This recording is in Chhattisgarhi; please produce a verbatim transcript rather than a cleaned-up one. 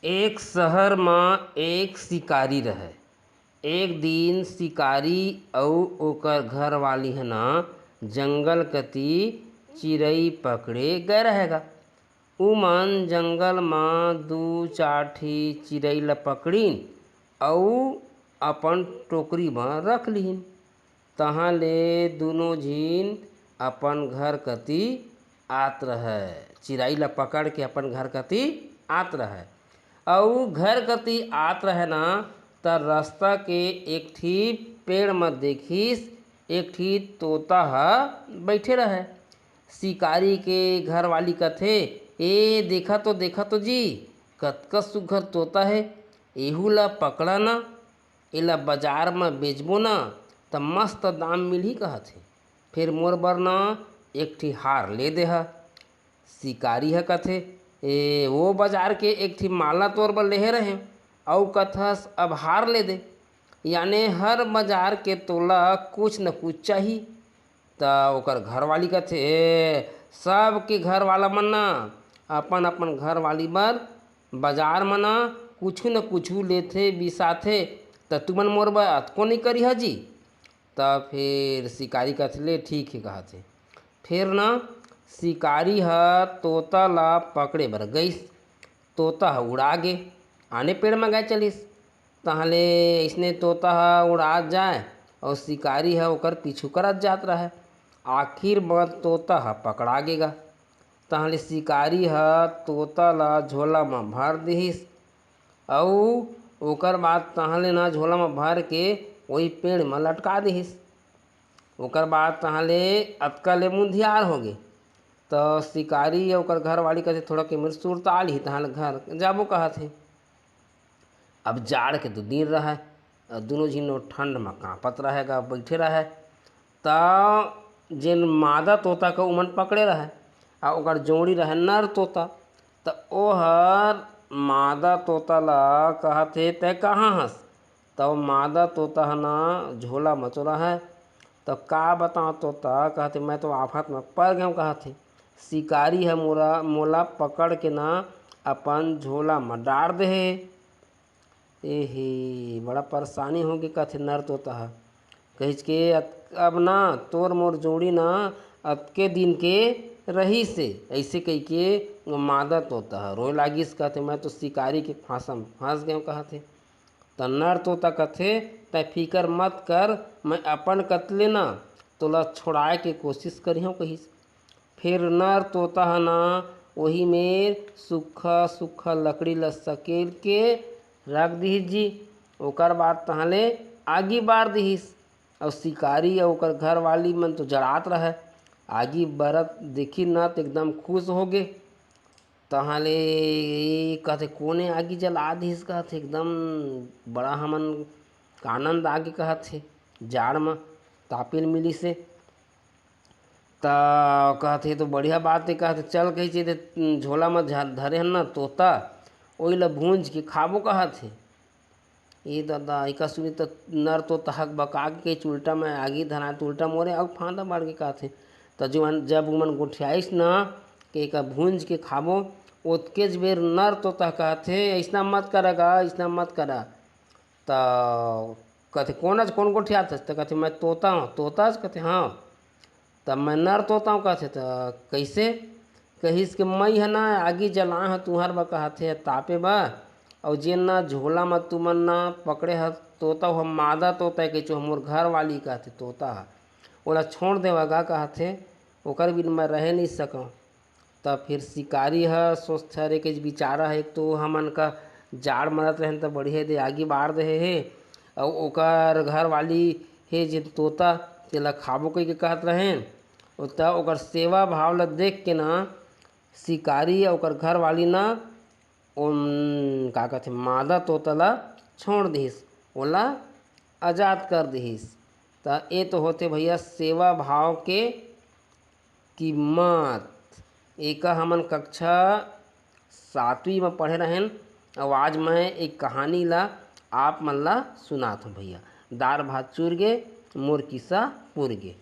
एक शहर म एक शिकारी रहय। एक दिन शिकारी अउ ओकर घरवाली ह ना जंगल कती चिरई पकड़े गए रहय गा। उमन जंगल म दू चार ठी चिरई ल पकड़िन अउ अपन टोकरी म रख लिहिन। तहाँ ले दूनों झिन अपन घर कती आत रहय, चिरई ल पकड़ के अपन घर कती आत रहय। अउ घर कती आत रहय ना, त रस्ता के एक ठी पेड़ म देखिस, एक ठी तोता ह बइठे रहय। शिकारी के घरवाली कथे, "ए, देखा तो, देखा तो जी, कतका सुघ्घर तोता हे, एहू ल पकड़ा ना, एला बजार म बेचबो ना, त मस्त दाम मिलही," कहत हे। "फेर मोर बर ना एक ठी हार ले देहा।" शिकारी ह कथे, "ए, वो बजार के एक ठी माला तोर बर लेहे रहें, अउ कथस अब हार ले दे, याने हर बजार के तोला कुछ न कुछ चाही।" त ओकर घरवाली कथे, "ए, सबके घरवाला मन ना अपन अपन घरवाली बर बजार म ना कुछु न कुछु लेथे बिसाथे, त तुमन मोर बर अतको नइ करिहा जी?" त फेर शिकारी कथे, "ले ठीक हे," कहत हे। फेर ना शिकारी ह तोता ला पकड़े बर गइस। तोता ह उड़ा गे, आने पेड़ म गए चलिस। तहाँ ले अइसने तोता ह उड़ात जाए अउ शिकारी ह ओकर पीछू करत जात रहय। आखिर म तोता ह पकड़ा गे गा। तहाँ ले शिकारी ह तोता ला झोला म भर दिहिस अउ ओकर बाद तहाँ ले ना झोला म भर के ओही पेड़ म लटका दिहिस। ओकर बाद तहाँ ले अतका ले मुंधियार होगे। त शिकारी अउ ओकर घरवाली कथे, "थोड़ा के मेर सुरता लिही, तहाँ ले घर जाबो," कहत हे। अब जाड़ के तो दिन रहय, अउ दूनों झिन ठंड म कांपत रहय गा, बइठे रहय। त जेन मादा तोता के उमन पकड़े रहय, अउ ओकर जोड़ी रहय नर तोता। त ओहर मादा तोता ला कहत हे, "तैं कहाँ हस?" त मादा तोता ह ना झोला म तो रहय। "त का बतावं तोता," कहत हे, "मैं तो आफत म पर गेंव," कहत हे। "शिकारी ह मोला, मोला पकड़ के ना अपन झोला म डार दे हे।" "एहे, बड़ा परेशानी होगे," कहत हे नर तोता ह। कहिच के अत-, "अब ना तोर मोर जोड़ी ना अतके दिन के रहिस हे," अइसे कहिके वो मादा तोता ह रोए लागिस। कहत हे, "मैं तो शिकारी के फांसा म फंस गेंव," कहत हे। त नर तोता कथे, "तैं फिकर मत कर, मैं अपन कत ले ना तोला छोड़ाए के कोशिश करिहंव," कहिस। फेर नर तोता ह ना ओही मेर सुक्खा सुक्खा लकड़ी ल सकेल के रख दिहिस जी। ओकर बाद तहाँ ले आगी बार दिहिस। अउ शिकारी अउ ओकर घरवाली मन तो जड़ात रहय। आगी बरत देखिन ना त एकदम खुश होगे। तहाँ ले कहत हे, "कोने आगी जला दिहिस?" कहत हे, "एकदम बड़ा हमन आनंद आगे," कहत हे, "जाड़ म तापेल मिलिस हे।" त कहत हे, "तो बढ़िया बात हे," कहत हे, "चल," कहिस, "ये दे झोला म झ-, धरे हन ना तोता, ओही ल भूंज के खाबो," कहत हे। ए ददा, एका सुनी त नर तोता हकबका के कहिच, "उल्टा मैं आगी धराए त उल्टा मोरे अउ फांदा बाढ़ गे," कहत हे। त जुमन, जब उमन गोठियाइस ना के एका भूंज के खाबो, ओतकेच बेर नर तोता कहत हे, "अइसना मत करा गा, अइसना मत करा।" त कथे, "कोन अच, कोन गोठियात हस?" त कथे, "मैं तोता हंव।" "तोता अच?" कथे, "हंव।" "त मैं नर तोता हंव," कथे। "त कइसे?" कहिस के, "मई ह ना आगी जलाए हंव तुंहर बर," कहत हे, "तापे बर, अउ जेन ना झोला म तुमन ना पकड़े हव तोता, ओह मादा तोता ए," कहिच, "ओह मोर घरवाली," कहत हे, "तोता ह, ओला छोड़ देवा गा," कहत हे, "ओकर बिन मैं रहे नइ सकंव।" त फिर शिकारी ह सोचथे, "अरे," कहिच, "बिचारा ह, एक तो हमन का जाड़ मरत रहेन त बढ़िया दे आगी बार दे हे, अउ ओकर घरवाली हे जेन तोता, तेला खाबो कहिके कहत रहेन।" ओ त ओकर सेवा भाव ल देख के ना शिकारी अउ ओकर घरवाली ना ओन, का कथे, मादा तोता ला छोड़ दिहिस, ओला आजाद कर दिहिस। त ए तो होथे भैया सेवा भाव के कीमत। एका हमन कक्षा सातवीं म पढ़े रहेन, अउ आज मैं एक कहानी ला आप मन ला सुनात हंव भैया। दार भात चुर गे, मोर किस्सा पुर गे।